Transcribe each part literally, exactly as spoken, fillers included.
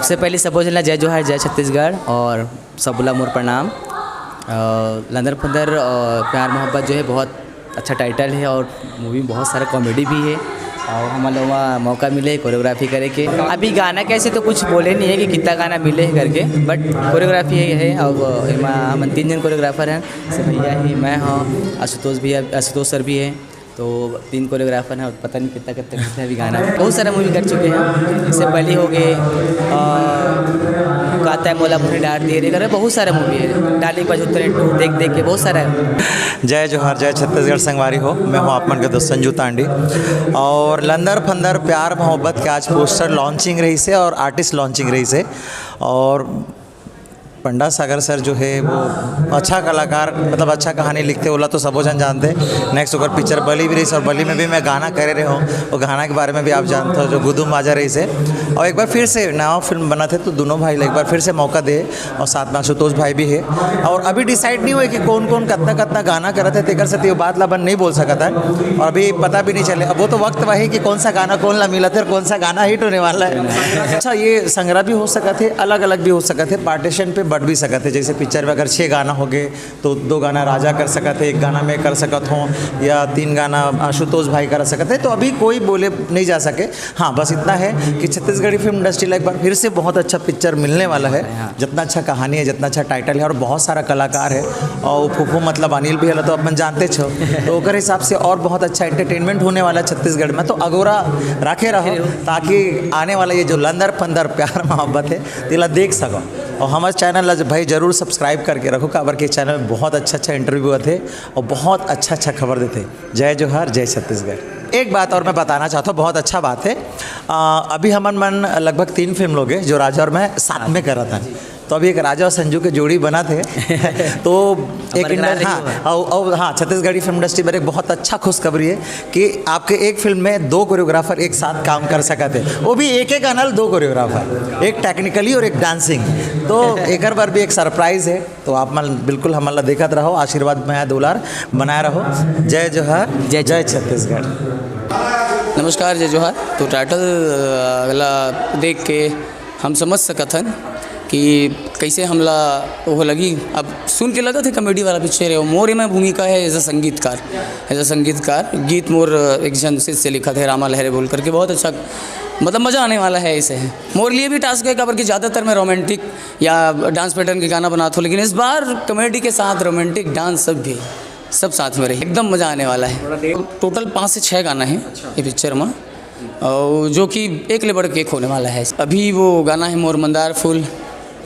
सबसे पहले सबो झन ला जय जोहार, जय छत्तीसगढ़ और सबो ला मोर प्रणाम। अ, लंदर फंदर, अ, प्यार मोहब्बत जो है बहुत अच्छा टाइटल है और मूवी में बहुत सारा कॉमेडी भी है और हमन ला वहाँ मौका मिले कोरियोग्राफी करे के। अभी गाना कैसे तो कुछ बोले नहीं है कि कितना गाना मिले है करके, बट कोरियोग्राफी है, है और एमा हमन तीन जन कोरियोग्राफर हैं, से भैया ही, मैं हाँ, आशुतोष भी, आशुतोष सर भी है, तो तीन कोरियोग्राफर हैं और पता नहीं कितना, कितना, कितना भी गाना है। बहुत सारा मूवी कर चुके हैं, जैसे बलि हो गए, अ, काता है मोला मुझे डांट दिए रे, करके बहुत सारा मूवी है, डार्लिंग पचहत्तर टू, देख देख के बहुत सारा है। जय जोहार, जय छत्तीसगढ़ संगवारी हो, मैं हूं आप मन के दोस्त संजू तांडी। और लंदर फंदर प्यार मोहब्बत के आज पोस्टर लॉन्चिंग रहिसे और आर्टिस्ट लॉन्चिंग रहिसे। और पंडा सागर सर जो है वो अच्छा कलाकार, मतलब अच्छा कहानी लिखथे, ओला तो सबो झन जानथे। नेक्स्ट ओकर पिक्चर बलि भी रहिस और बलि में भी मैं गाना करे रहे हूँ, वो गाना के बारे में भी आप जानते हो जो गुदुम बाजा रहिसे। और एक बार फिर से नवा फिल्म बनाथे तो दोनों भाई ला एक बार फिर से मौका दे और साथ में आशुतोष भाई भी है। और अभी डिसाइड नहीं हुआ कि कौन कौन कतना कतना गाना करत है, तेकर से तो ये बात ला अपन नहीं बोल सकत है और अभी पता भी नहीं चले। अब वो तो वक्त वही कि कौन सा गाना कौन ला मिलत है और कौन सा गाना हिट होने वाला है। अच्छा, ये संग्रह भी हो सकत है, अलग अलग भी हो सकत है, पार्टीशन पे बट भी सकत है। जैसे पिक्चर में अगर छः गाना हो गए तो दो गाना राजा कर सकत है, एक गाना मैं कर सकत हूँ, या तीन गाना आशुतोष भाई कर सकत है। तो अभी कोई बोले नहीं जा सके। हाँ, बस इतना है कि छत्तीसगढ़ी फिल्म इंडस्ट्री ला एक बार फिर से बहुत अच्छा पिक्चर मिलने वाला है। जितना अच्छा कहानी है, जितना अच्छा टाइटल है और बहुत सारा कलाकार है, और फूफू मतलब अनिल भी है, तो अपन जानते छो, तो ओकर हिसाब से और बहुत अच्छा एंटरटेनमेंट होने वाला है छत्तीसगढ़ में। तो अगोरा राखे रहो, ताकि आने वाला ये जो लंदर फंदर प्यार मोहब्बत है, तेला देख सको। और हमारे चैनल ला भाई जरूर सब्सक्राइब करके रखो, काबर के चैनल में बहुत अच्छा अच्छा इंटरव्यू आथे और बहुत अच्छा अच्छा खबर देथे। जय जोहार, जय छत्तीसगढ़। एक बात और मैं बताना चाहता हूँ, बहुत अच्छा बात है। आ, अभी हमन मन लगभग तीन फिल्म लोगे जो राजा और मैं साथ में करत हन। तो अभी एक राजा और संजू के जोड़ी बनत हे। तो एक बरकरार इंडस-, रही हाँ, होगा। और, और हाँ, छत्तीसगढ़ी फिल्म इंडस्ट्री में एक बहुत अच्छा खुशखबरी है कि आपके एक फिल्म में दो कोरियोग्राफर एक साथ काम कर सकत है, वो भी एक एक गाना ल दो कोरियोग्राफर, एक टेक्निकली और एक डांसिंग। तो एकर बर भी एक सरप्राइज है, तो आप मन बिल्कुल हमन ला देखत रहो, आशीर्वाद, मया दुलार बनाए रहो। जय जोहार, जय जय छत्तीसगढ़। नमस्कार, जय जोहार। तो टाइटल, अ, ला देख के हम समझ सकत हन कि कैसे हमला ओह लगी। अब सुन के लगत है कॉमेडी वाला पिक्चर है। मोर एमा भूमिका है एज अ संगीतकार, एज अ संगीतकार। गीत मोर एक जन शिष्य लिखत है, रामा लहरे बोल करके। बहुत अच्छा, मतलब मज़ा आने वाला है इसे। मोर लिए भी टास्क है, काबर कि ज़्यादातर मैं रोमांटिक या डांस पैटर्न के गाना बनात हूँ, लेकिन इस बार कॉमेडी के साथ रोमांटिक डांस सब भी, सब साथ में रही, एकदम मज़ा आने वाला है। टोटल पाँच से छः गाना है ये पिक्चर में, और जो कि एक ले बढ़ के एक होने वाला है। अभी वो गाना है मोर मंदार फूल।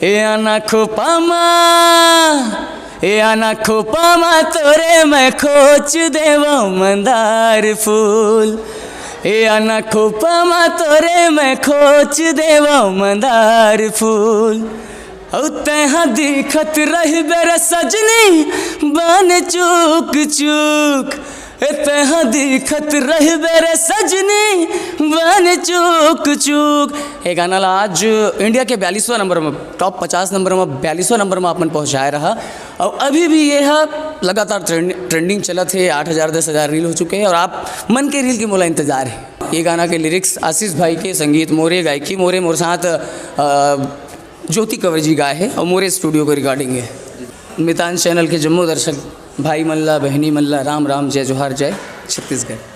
ए आना खोपामा, ए आना खोपामा, तोरे मैं खोच देवो मंदार फूल। ए आना खोपामा, तोरे मैं खोच देवो मंदार फूल। अउ तैहा दिखत रहिबे रे सजनी, बन चूक चूक। ए तैहा दिखत रहिबे रे सजनी, बन चूक चूक। ये गाना ला आज इंडिया के बयालीसवाँ नंबर में, टॉप पचास नंबर में, बयालीसवाँ नंबर में अपन पहुँचाए रहा। और अभी भी ये है, लगातार ट्रेंड, ट्रेंडिंग चलत है, आठ हज़ार, दस हज़ार रील हो चुके हैं और आप मन के रील के मोला इंतजार है। ये गाना के लिरिक्स आशीष भाई के, संगीत मोरे, गायकी मोरे, मोर साथ, अ, ज्योति कंवर जी गाए हैं और मोरे स्टूडियो के रिकॉर्डिंग है। मितान चैनल के जम्मो दर्शक भाई मन ला, बहनी मन ला राम राम, जय जोहार, जय छत्तीसगढ़।